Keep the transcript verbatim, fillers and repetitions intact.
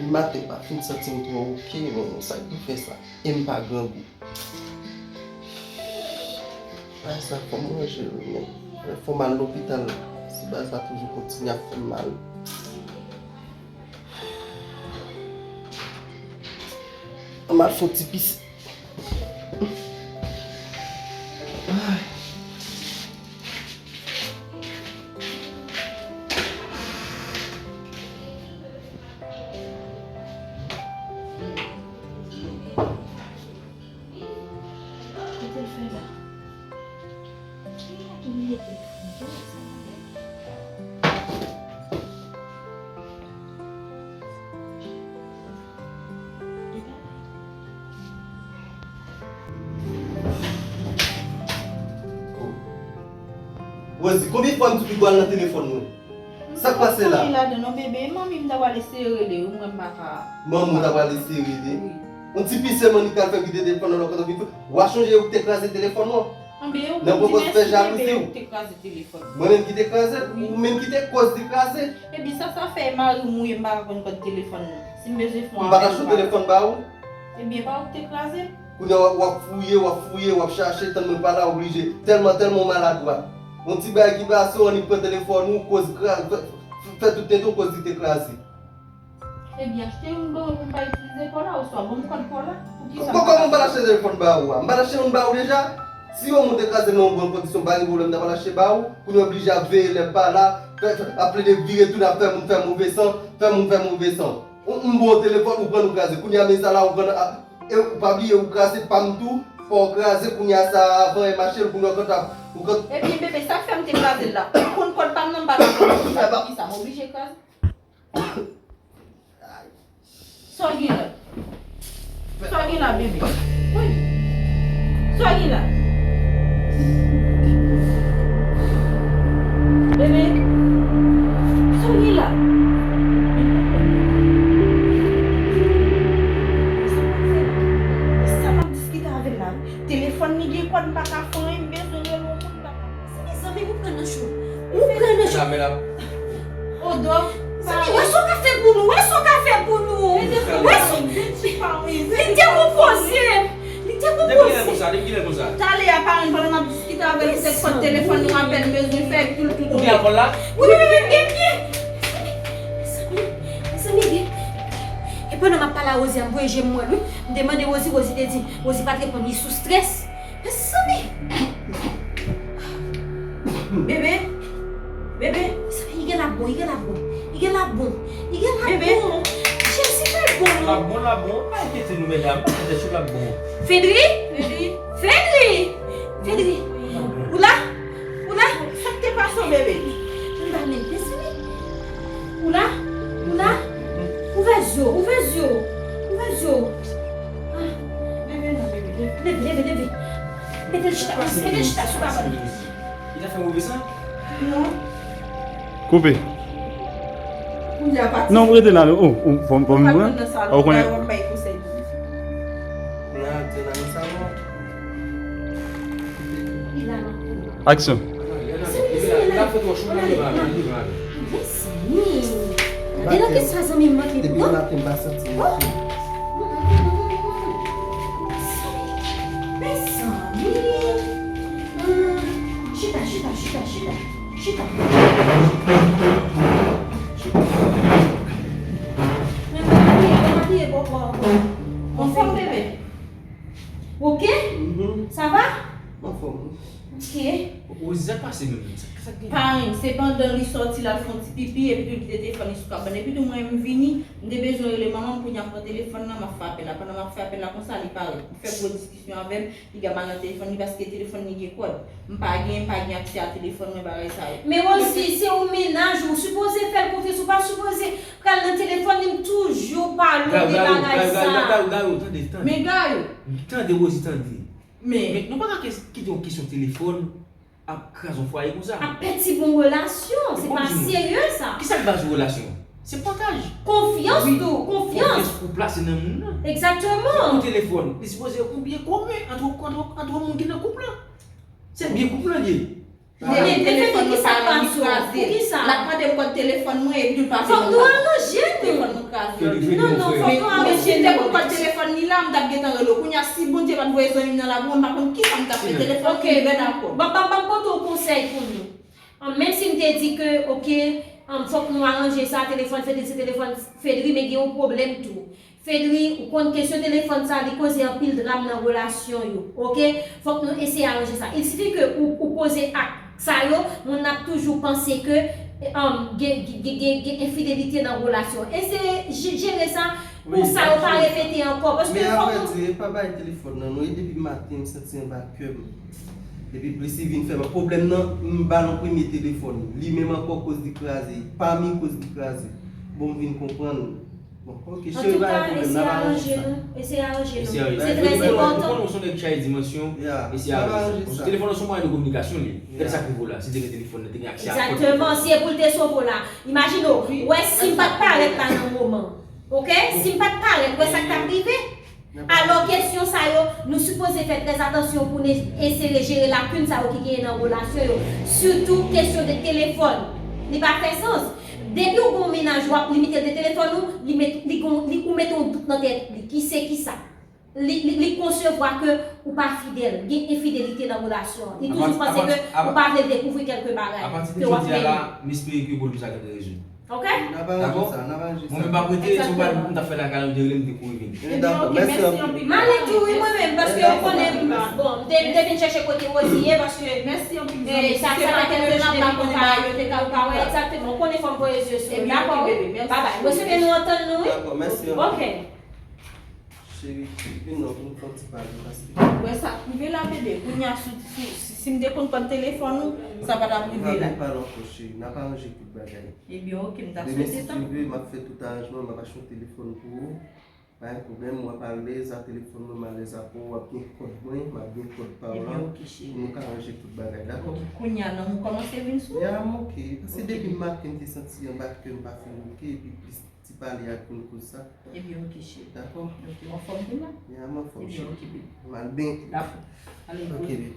Maten pa fin santi m twò oke, men sa k pou fè sa? E m pa grangou. Ay, sa fò m ranje l wi, men fò m al lopital. Ti bagay sa toujou kontinye ap fè m mal. An m al fè yon ti pise. Kote l fè la? Ki la ki mete? Rosie, konbyen fwa m di w pi gwo al nan telefòn mwen? Sa k pase la? Manmi ladan non, bebe, e manmi m ta pral eseye rele wi, mwen m pa ka. Manmi w ta pral eseye rele? Wi. Yon ti pise manmi k al fè kite telefòn nan lòt kote vin fè. W a chonje ou ki te kraze telefòn ou an? Anben, ou konn di mèsi, bebe, ou ki te kraze telefòn. Mwen menm ki te kraze l? Wi. Ou menm ki te koz li kraze? Ebyen, sa sa fè e mari m wi, m pa ka konn kòd telefòn nan. Si m bezwen fè yon apèl, m pa ka. M pa t achte yon telefòn ba ou? Ebyen, pa ou ki te kraze l? Kounye a w ap fouye, w ap fouye, w ap chache, tann mwen pa la, oblije. Tèlman, tèlman w maladwat. Yon ti bagay ki pase, w annik pran telefòn ou, koz kra-, fè, fè tout tenten w koz li te kraze. Ebyen, achte youn ban mwen pou m pa itilize pa w la, oswa ban m kòd pa w la. Poukisa m pa ka fè sa? Kòman m pa t achte telefòn ba ou a? M pa t achte youn ba ou deja? Si yon moun te kraze l nan yon bon kondisyon, m pa gen pwoblèm, m ta pral achte ba ou. Kounye a w oblije ap veye lè m pa la, fè, fè, ap plede vire tounen ap fè moun fè move san, fè moun fè move san. Ou, m ba w telefòn, ou pran l ou kraze. Kounye a, men sa la, ou pran l, a, e ou pa bliye, ou kraze pa m tou, pa w kraze, kounye a sa a, avan e mache l, kounye a w konn ap, ou konn. Ebyen, bebe, sa k fè m te kraze l la? Ou konn kòd pa m nan, m pa ka konn kòd pa m, poukisa m oblije kraze? Sa w gen la? Sa w gen la, bebe? Woy! Sa w gen la? Bebe? Sa w gen la? Sa w ap fè la? Sa m ap diskite avè l la, wi. Telefòn li gen kòd, m pa ka fè anyen, m bezwen rele yon moun, m pa ka. Mezanmi, ou pran nan cho. Ou pran nan cho. Sa men la. Odo. Mezanmi, wè sa w ka fè pou nou, wè sa w ka fè pou nou. Wè sa. Li dekonpoze. Li dekonpoze. Depi kilè konsa, depi kilè konsa? Talè a, paran, pandan m ap diskite avè l, se kòd telefòn nou apèl, bezwen fè tout, tout. Ou gen apèl la? Wi, wi, wi, wi, wi. Mezanmi, mezanmi, e pandan m ap pale a Rosie, m voye je m wè l, wi. M te mande Rosie, Rosie te di, Rosie pa t reponn, li sou strès. Mezanmi! Bebe! Bebe! Mezanmi, li genlè ap bon, li genlè ap bon. Li genlè ap bon. Li genlè ap bon. Jezi fè l bon, non. L ap bon, l ap bon. Pa enkyete nou, medam. Pa enkyete nou, l ap bon. Fedri! Fedri! Fedri! Fedri! Ou la? Ou la? Sa k te pase w, bebe? M pa menm, mezanmi. Ou la? Ou la? Ouvè zye w, ouvè zye w. Ouvè zye w. Ah. Leve non, bebe, leve. Leve, leve, leve. Mete l chita, mete l chita sou babòl. Li ta fè move san? Non. Koupe. Kounye a pati. Non, rete la, non. Oh, oh, fò m, fò m pran. Ou konnen. Mwen ap di nan salon. Aksyon. Mezanmi, gade nan kisa zanmi m antre pran. Depi maten m pa santi m oke. Mezanmi. Chita, chita, chita, chita. Chita. Chita. Men mwen pa bliye, mwen pa bliye bò, bò, bò. Anfòm, bebe? Oke? Mhm. Sa va? Anfòm. Oke. Rosie, sa k pase menm? Sa, sa k gen? Parenn, se pandan li sòti l al fè yon ti pipi, epi tou li kite telefòn li sou kabann. Epi tou mwen, m vini, m te bezwen rele manman m, kounye a m pran telefòn nan, m ap fè apèl la. Pandan m ap fè apèl la konsa, li parèt. M fè gwo diskisyon avè l, li gentan nan telefòn li, paske telefòn li gen kòd. M pa gen, m pa gen aksè a telefòn mwen, bagay sa yo. Men Rosie, se yon mennaj, ou sipoze fè l konfyans, ou pa sipoze pral nan telefòn li, m toujou pale w de bagay sa. Gayou, Gayou, Gayou, tande, tande. Men Gayou. Tande, Rosie, tande. Men. Men nou pa ka kite yon kesyon telefòn ap kraze yon fwaye konsa. Ap pètibon relasyon, se pa serye sa. Kisa k baze relasyon? Se pataj. Konfyans tou, konfyans. Konfyans koup la se nan moun nan. Egzakteman. Yon telefòn, li sipoze yon byen komen ant, ant, ant moun ki nan koup la. Se byen koup la li ye. Men telefòn mwen pa menm li kraze. Poukisa? L ap mande m kòd telefòn mwen epi tou l pa vle. Fòk nou aranje nou. Fedri, Fedri, non, non, fòk nou aranje. Si m te konn kòd telefòn li la, m t ap gentan rele w. Kounye a, si Bondye pa t voye zanmi m nan la pou mwen, m pa konn kisa m t ap fè. Telefòn li, lè dakò. Ban, ban, ban m pote yon konsèy pou nou. An, menm si m te di ke, oke, an, fòk nou aranje sa, telefòn Fedri, se telefòn Fedri, men gen yon pwoblèm tou. Fedri, ou konn kesyon telefòn sa, li koze anpil dram nan relasyon yo, oke? Fòk nou eseye aranje sa. Il sifi ke ou, ou poze ak sa yo, moun nan ap toujou panse ke, um, gen, gen, gen, gen enfidelite nan relasyon. Eseye je-, jere sa pou sa yo pa repete ankò. Paske men fòk nou avrèdi, e pa bay telefòn nan, non, e depi maten, m santi anba kè m. Depi plis li vin fè m pwoblèm nan, m ba l yon premye telefòn. Li menm ankò koz li kraze, pa mi koz li kraze. Bon, m vin konprann. Bon, ok, cheri, pa gen pwoblèm, n ap aranje sa. Eseye aranje nou. Eseye aranje nou. Se trè enpòtan. Ou konnen w se yon nèg chaje dimansyon, eseye aranje sa. Paske telefòn nan se yon mwayen de kominikasyon li ye. Gade sa k rive w la, si te gen telefòn nan, te gen aksè a tout. Egzakteman, si e pou l te sove w la. Imajine w, wè si m pa t parèt la nan moman. Ok? Si m pa t parèt, wè sa k t ap rive? Alò, kesyon sa yo, nou sipoze fè trè atansyon pou n eseye jere lakin sa yo ki genyen nan relasyon yo. Sitou kesyon de telefòn. Li pa fè sans. Depi w gen yon mennaj, w ap limite l de telefòn ou, li met, li gon, li, ou mete yon dout nan tèt li. Ki se ki sa? Li, li, li konsevwa ke ou pa fidèl. Gen enfidelite nan relasyon an. Li toujou panse ke ou pa vle dekouvri kèlke bagay ke w ap mennen. Apati de jodi a la, m espere ke pwoblèm sa a gentan rezoud. Ok? N ap aranje sa, n ap aranje sa. Mwen menm m ap rete, si w pa t, m t ap fè lakay la, m te rele m, m te kouri vini. Dakò, mèsi anpil. M ale tou wi mwen menm, paske ou konnen, bon, m te, m te vin chèche kote Rosie ye, paske, mèsi anpil, zanmi, sa, sa pa kèlke jan m pa konn pa, yo te ka pa wè, egzakteman, ou konnen fò m voye zye sou nou, dakò wi? Bye bye. Mwen swete nou antann nou wi. Dakò, mèsi anpil. Ok. Cheri, vin non, pou n fè yon ti pale, paske. Wè sa k rive la, bebe. Kounye a, si, si, si, si m te konn kòd telefòn ou, sa pa t ap rive la. N ap pale ankò, cheri. N ap aranje tout bagay. Ebyen, ok, m ta swete sa. Demen, si Dye vle, m ap fè tout aranjman, m ap achte yon telefòn pou ou. Pa gen pwoblèm, w ap alèz a telefòn mwen, m alèz avè w, w ap gen kòd mwen, m ap gen kòd pa w lan. Ebyen, ok, cheri. Pou nou ka ranje tout bagay, dakò? Ok, kounye a, non, m kòmanse vin sou ou. Ya, m ok. Paske depi maten, m te santi anba kè m pa fin ok, epi plis ti pale a k vin koz sa. Ebyen, ok, cheri. Dakò? Ok, w anfòm kounye a? Ya, m anfòm, cheri. Ebyen, ok, baby. M al benyen. Dakò. Ale, ok, baby.